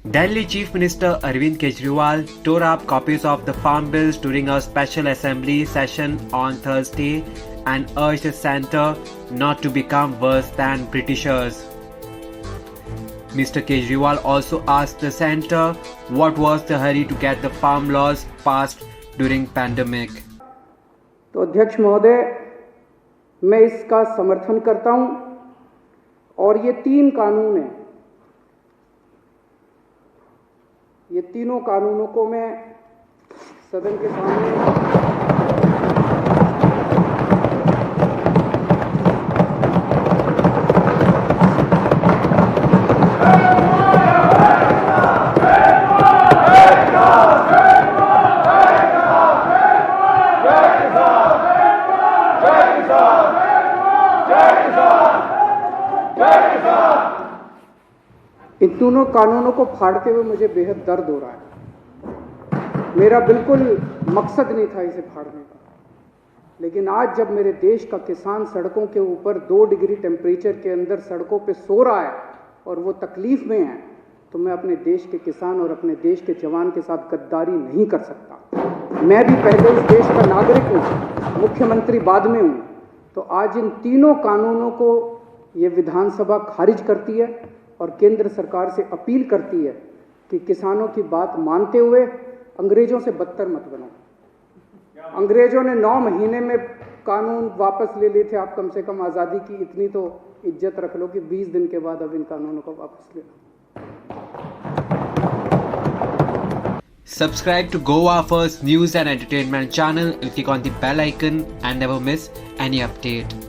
Delhi Chief Minister Arvind Kejriwal tore up copies of the farm bills during a special assembly session on Thursday and urged the centre not to become worse than Britishers. Mr. Kejriwal also asked the centre what was the hurry to get the farm laws passed during pandemic. तो अध्यक्ष महोदय, मैं इसका समर्थन करता हूं और ये तीन कानून हैं, ये तीनों कानूनों को मैं सदन के सामने इन दोनों कानूनों को फाड़ते हुए मुझे बेहद दर्द हो रहा है। मेरा बिल्कुल मकसद नहीं था इसे फाड़ने का, लेकिन आज जब मेरे देश का किसान सड़कों के ऊपर 2 डिग्री टेम्परेचर के अंदर सड़कों पे सो रहा है और वो तकलीफ में है, तो मैं अपने देश के किसान और अपने देश के जवान के साथ गद्दारी नहीं कर सकता। मैं भी पहले इस देश का नागरिक हूँ, मुख्यमंत्री बाद में हूँ। तो आज इन तीनों कानूनों को ये विधानसभा खारिज करती है और केंद्र सरकार से अपील करती है कि किसानों की बात मानते हुए अंग्रेज़ों से बदतर मत बनो। अंग्रेज़ों ने 9 महीने में कानून वापस ले लिए थे, आप कम से कम आज़ादी की इतनी तो इज्जत रख लो कि 20 दिन के बाद अब इन कानूनों को वापस ले लो। Subscribe to Goa First News and Entertainment channel and click on the bell icon and never miss any update.